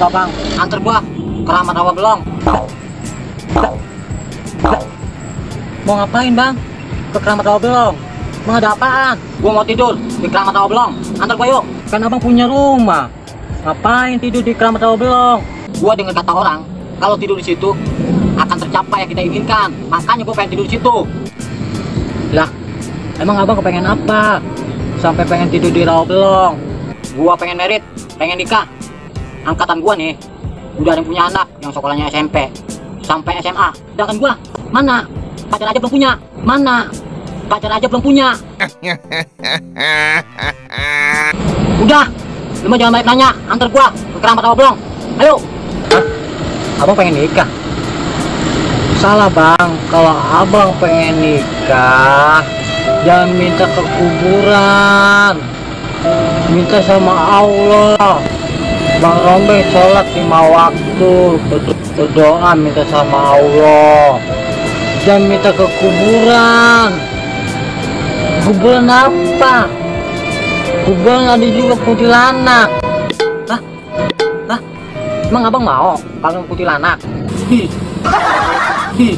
Iya bang, antar gua ke Ramat Rawa Belong. Mau ngapain bang? Ke Keramat Rawa Belong? Mau ada apaan? Gua mau tidur di Keramat Rawa Belong. Antar gua yuk. Kan abang punya rumah. Ngapain tidur di Keramat Rawa Belong? Gua dengar kata orang, kalau tidur di situ akan tercapai yang kita inginkan. Makanya gua pengen tidur di situ. Lah, emang abang kepengen apa? Sampai pengen tidur di Rawa Belong? Gua pengen merit, pengen nikah. Angkatan gua nih udah ada yang punya anak yang sekolahnya SMP sampai SMA. Sedangkan gua mana? Pacar aja belum punya. Mana? Pacar aja belum punya. Udah, lu mah jangan banyak nanya. Antar gua ke Keramat Rawa Belong. Ayo. Hah? Abang pengen nikah? Salah bang, kalau abang pengen nikah jangan minta ke kuburan, minta sama Allah. Bang Rombeng sholat 5 waktu, berdoa minta sama Allah. Jangan minta ke kuburan. Kuburan apa? Kuburan ada juga kuntilanak. Hah? Hah? Emang abang mau kalau kuntilanak? Hi. Hi.